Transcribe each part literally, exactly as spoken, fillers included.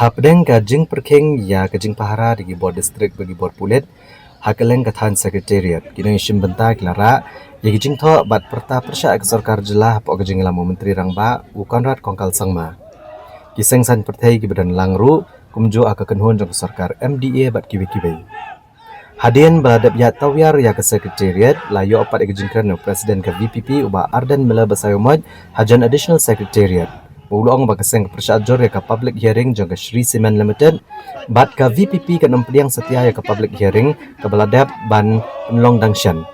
Hapdeng ka jingpyrkhing ïa ka jingpahara da ki bor district bad ki bor pulit ha kylleng ka thaiñ Secretariat, ki nongïashim bynta ki la rah ïa ki jingthoh bad pyrta pyrshah ka sorkar jylla hapoh ka jingïalam u Myntri Rangbah u Conrad Kongkal Sangma. Ki seng saiñ pyrthei kiba don lang ruh kumjuh ha ka kynhun jong ka sorkar M D A bad kiwei kiwei. Hadien ba la dep ïaid tawiar ïa ka Secretariat, la ïoh pat ïa ka jingkren na u President ka V P P u Bah Ardent Miller Basaiawmoit hajan Additional Secretariat. U la ong ba ka seng ka pyrshah jur ïa ka public hearing jong ka Shree Cement Limited bad ka V P P kan ym pdiang satia ïa ka public hearing kaba la dep ban pynlong dang shen.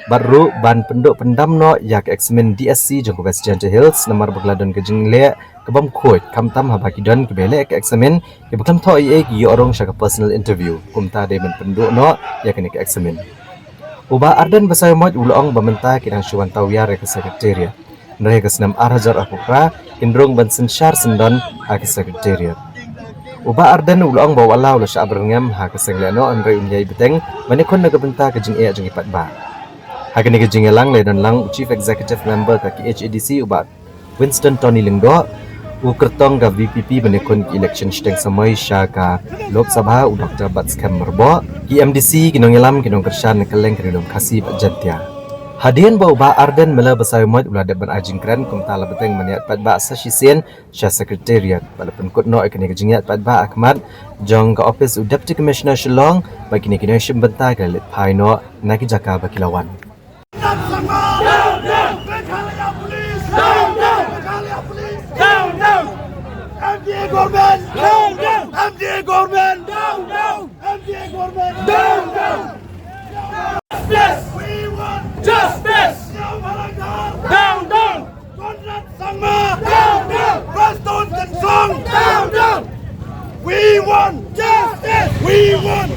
Bad ruh ban pynduh pyndam noh ïa ka eksamin D S C jong ka West Jaintia Hills namar ba ka la don ka jingleh ka bym khuid, khamtam haba ki don kiba leh ka eksamin kiba khlem thoh ei ei ki ïoh rung sha ka personal interview. Kumta dei ban pynduh noh ïa kane ka eksamin. U Bah Ardent Basaiawmoit u la ong ba mynta ki dang shu wan tawiar ïa ka Secretariat. Hynrei ha ka snem ar hajar arphew phra kin rung ban synshar syndon ha ka Secretariat. U Bah Ardent u la ong ba wat la u la shah byrngem ha ka seng lehnoh hynrei un ïai bteng ban ïakhun na ka bynta ka jingeh jong ki paidbah. Ha kane ka jingïalang la ïadon lang u Chief Executive Member ka K H A D C u Bah Winston Tony Lyngdoh, u kyrtong ka V P P ban ïakhun ki election shiteng samoi sha ka Lok Sabha u Doctor Batskhem Myrboh, ki M D C, ki nongïalam, ki nongkyrshan na kylleng ka Ri Lum Khasi bad Jaintia. Hadien ba u Bah Ardent Miller Basaiawmoit u la dep ban ai jingkren, kumta la bteng ban ïaid paidbah sa shisien sha Secretariat bad la pynkut noh ïa kane ka jingïaid paidbah ha khmat jong ka ophis u Deputy Commissioner Shillong bad kine ki nongïashim bynta ki la leit phai noh na ki jaka ba ki la wan. Meghalaya Police! Down, down! Meghalaya Police! Down, down! M D A government! Down, down! M D A government! Down, down! M D A government! Down, down! Justice! We want justice! Sniawbhalang Dhar! Down, down! Conrad Sangma! Down, down! Prestone Tynsong! Down, down! We want justice! We want,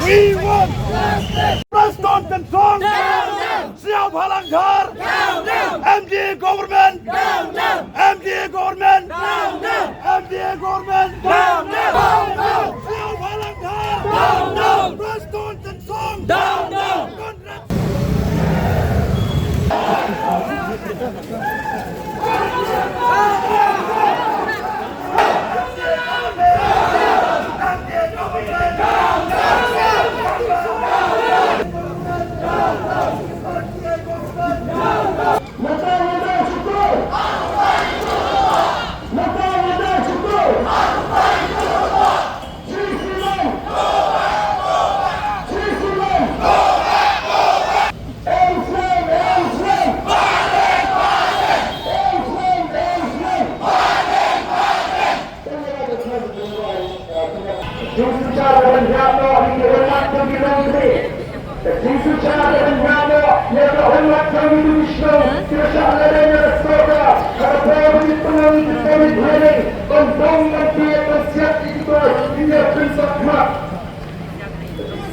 we want justice! Prestone Tynsong! Down, down! Sniawbhalang Dhar! Down, down! M D A government! Down, down! M D A government! Down, down! M D A government! Down, down! Sniawbhalang Dhar! Down, down! Prestone Tynsong! Down, down! Conrad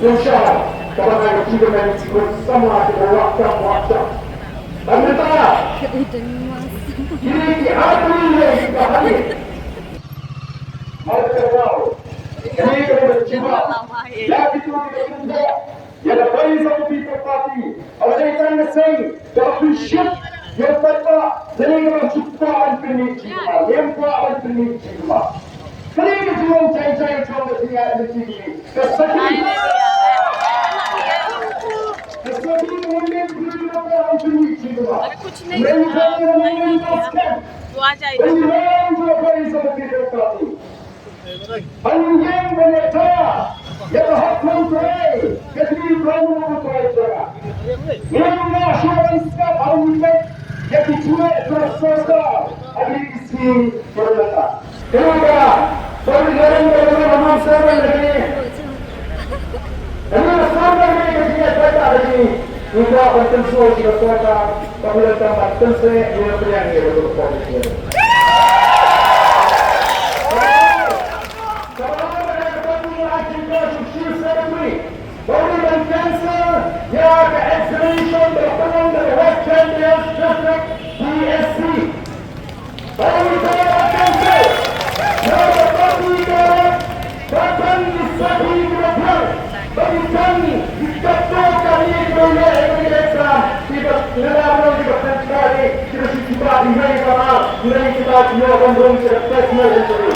Pynshai, kaba ngai achievement, kaba samla, kaba wak tam, wak tam. Bad mynta, kine ki artylli ki bahagi. Mar ka daw, kine ki ba chiba. Ïa kito ki ba chiba. Ïa ka Voice of the People Party. Haba dei tang ka seng kaba pynshit ïa u paidbah, dei kaba shu kwah ban pynmih jingma, lem kwah ban pynmih jingma. Kane ka jinglong jai jai jong ka jingïaid lynti, ka sakhi, ka sakhi ka wan lem kane kaba kwah ban pynmih jingma. Lem jong ka wan lem ka skhem. Ban ïalam jong ka Voice of the People Party. Ban ïeng ban ïada ïa ka hok kongsan ka jingim jong u Trai jong nga. Ngim lah shuh ban sngap ha u miet ïa ki jingeh jong ka sorkar ha kine ki sngi kiba mynta. Kane ka sorkar ka long ha man sorkar lagi. Kane ka sorkar lagi ka jingeh paidbah lagi. Ngi kwah ban pynsngew sha ka sorkar ba phi donkam ban pynsngew ïa ka pyrshang ïa ka sorkar. Ba u dei ban cancel ïa ka examination ba la pynlong da ka West Jaintia Hills District D S C. Ba u dei ban cancel ïa ka party ka ba ban ki sakhi kiba biang, ba ki don ki katto katne kiba ïaleh ïa ka exam, kiba ngi la ong kiba kan kari, kiba shu kiba ïa ka ma, ïa kiba ïoh ban rung sha ka personal interview.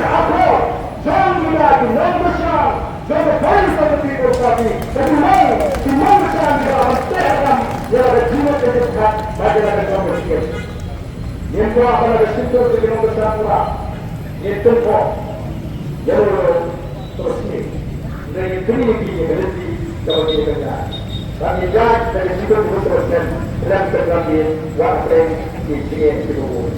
ka hapdeng jong kita ki nongkyrshan jong ka Voice of the People Party, ka dei ki nongkyrshan kiba la pynthikna ïa la ka jingmut ka jingpyrkhat bad ïa la ka jingmut. Ngim kwah ba la ka shyntur jong ki nongkyrshan pura ngin pynpoi ïa la ka jingmut. Ngin kynmaw ïa ki, ïa ka lynti kaba ki ïa ka jingmut. Bad ngin ïaid da ka jingmut jingmut kaba skhem, khlem kyrpang ki, wat pyrshang ki jingeh kiba bun.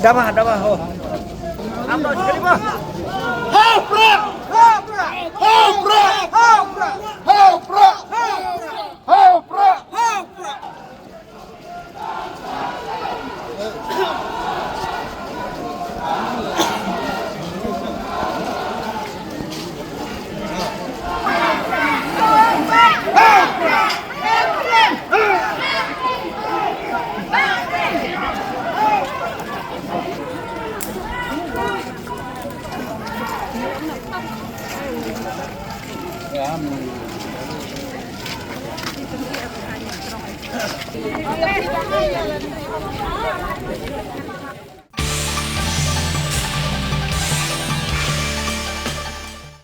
Dama, dama, ho. Apa sekali, Bang? Hapra! Hapra! Hapra! Hapra!